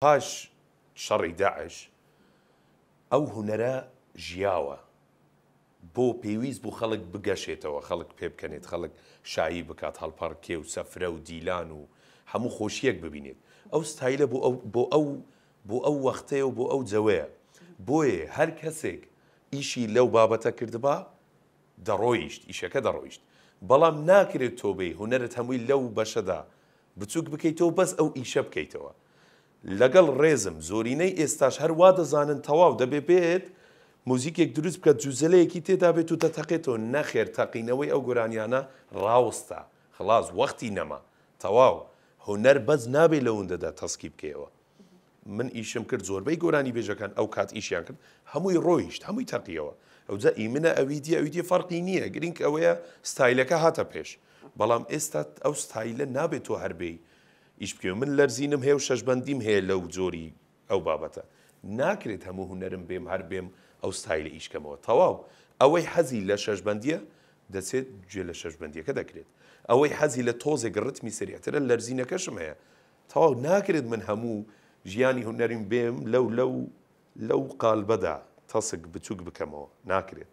پاش شەڕی داعش ئەو هونەرە ژیاوە، بۆ پێویست بوو خەڵک بگەشێتەوە، خەڵک پێبکەنێت، خەڵک شایی بکات، هەڵپەڕکێ و سەفرە و دیلان و هەموو خۆشییەک ببینێت. ئەو ستایلە بۆ ئەو بۆ ئەو بۆ ئەو وەختەیە و بۆ ئەو جەوەیە. بۆیە هەر کەسێک ئیشی لەو بابەتە کردبا دەڕۆیشت، ئیشەکە دەڕۆیشت. بەڵام ناکرێت تۆ بێی هونەرت هەمووی لەو بەشەدا بچوک بکەیتەوە بەس ئەو ئیشە بکەیتەوە لەگەڵ ڕێزم زۆرینەی ئێستاش هەر وا دەزانن تەواو دەبێ بێت موزیکێک دروست بکات جوزەلەیەکی تێدا بێت و دەتەقێتەوە نەخێر تەقینەوەی ئەو گۆرانیانە ڕاوستا خلاص وەختی نەما تەواو هونەر بەس نابێ لەوندەدا تەسکی بکەیەوە من ئیشم کرد زۆربەی گۆرانی بێژەکان ئەو کات ئیشیان کرد هەمووی ڕۆیشت هەمووی تەقیەوە ئەوجا ئی منە ئەوی دیە ئەوی دیە فەرقی نییە گرینگ ئەوەیە ستایلەکە هاتە پێش بەڵام ئێستا ئەو ستایلە نابێت تۆ هەر بێی ئیش بکەی من لەرزینم هەیە و شەشبەندیم هەیە لەو جۆری ئەو بابەتە ناکرێت هەموو هونەرم بێم هەر بێم ئەو ستایلە ئیش کەمەوە تەواو ئەوەی حەزی لە شەشبەندیە دەچێت گوێ لە شەشبەندیەکە دەکرێت ئەوەی حەزی لە تۆزێک ڕتمی سەریعترە لەرزینەکەشم هەیە تەواو ناکرێت من هەموو ژیانی هونەریم بێم لەو لەو لەو قالبەدا تەسک بچوک بکەمەوە ناکرێت.